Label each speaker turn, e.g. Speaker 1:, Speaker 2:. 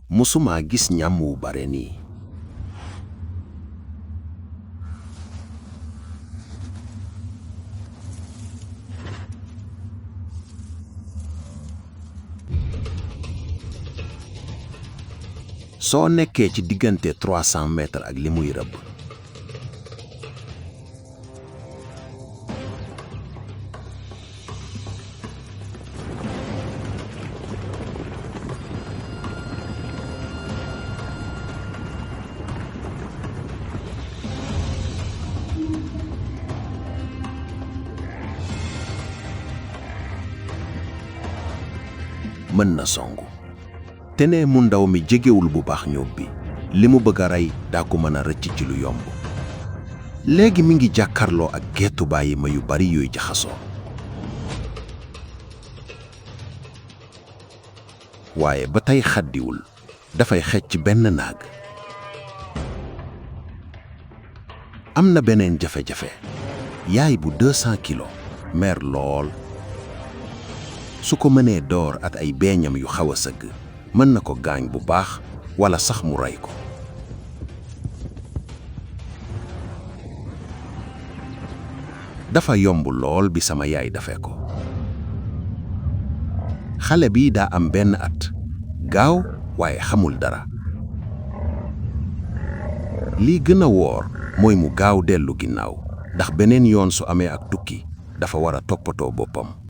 Speaker 1: musuma gis ñam wu bare nii. soo nekkee ci diggante 300 mètres ak li muy rëbb, mën na songu. te ne mu ndaw mi jegewul bu baax ñóob bi, li mu bëgg a rey daa ko mën a rëcc ci lu yomb. léegi mi ngi jàkkarloo ak geetu bàyyi ma yu bari yuy jaxasoo. waaye ba tey xaddiwul, dafay xecc benn naag. am na beneen jafe-jafe. yaay bu 200 kilos mer lool. su ko mënee door at ay beeñam yu xaw a sëgg, mën na ko gaañ bu baax wala sax mu rey ko. dafa yomb lool bi sama yaay defee ko. xale bi daa am benn at, gaaw waaye xamul dara. lii gën a wóor mooy mu gaaw dellu ginnaaw, ndax beneen yoon su amee ak tukki dafa war a toppatoo boppam.